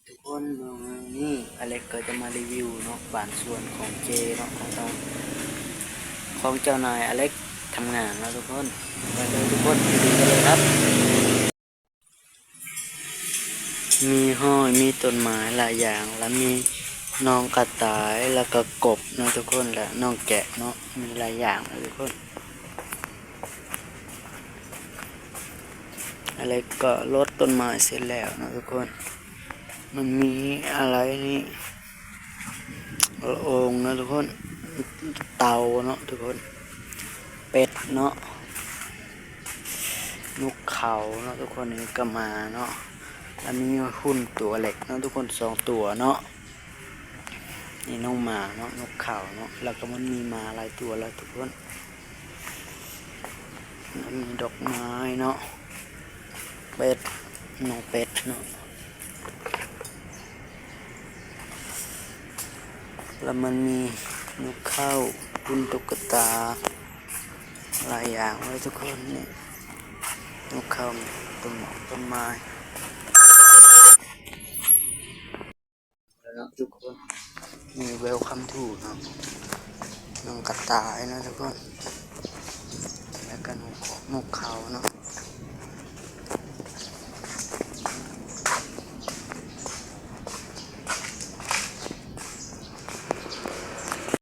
ທຸກຄົນ ມື້ນີ້ອາເລັກກໍຈະມາຣີວິວເນາະ ບ້ານສວນຂອງເຈເນາະ ຂອງເຈົ້າ ຂອງເຈົ້ານາຍອາເລັກທຳງານເນາະທຸກຄົນ. ໄປເລີຍທຸກຄົນ ໄປດູກັນເລີຍຄັບ. ມີຫ້ອຍ ມີຕົ້ນໄມ້ຫຼາຍຢ່າງ ແລະ ມີນ້ອງກະຕ່າຍ ແລ້ວກໍກົບເນາະທຸກຄົນ ແລະ ນ້ອງແກະເນາະ ມີຫຼາຍຢ່າງເນາະທຸກຄົນ. ອາເລັກກໍລົດຕົ້ນໄມ້ເສັດແລ້ວເນາະທຸກຄົນ. ມັນມີອາໄລນີ້ ໂອ່ງເນາະທຸກຄົນ ເຕົາເນາະທຸກຄົນ ເປັດເນາະ ນົກເຂົາເນາະທຸກຄົນ ນີ້ກໍໝາເນາະ ແລ້ວມີຫຸ່ນຕົວເລັກເນາະທຸກຄົນ ສອງຕົວເນາະ. ນີ້ນ້ອງໝາເນາະ ນົກເຂົາເນາະ ແລ້ວກໍມັນມີໝາຫຼາຍຕົວແລ້ວທຸກຄົນ. ແລ້ວມີດອກໄມ້ເນາະ ເປັດ ນ້ອງເປັດເນາະ ແລ້ວມັນມີນົກເຂົາ ຫຸ່ນຕຸກກະຕາ ຫຼາຍຢ່າງເລີຍທຸກຄົນ. ນີ້ນົກເຂົາ ຕົ້ນໝາກ ຕົ້ນໄມ້ ແລ້ວເນາະທຸກຄົນ. ມີ Welcome to ເນາະ ນ້ອງກະຕ່າຍເນາະທຸກຄົນ ແລ້ວກໍນົກ ນົກເຂົາເນາະ.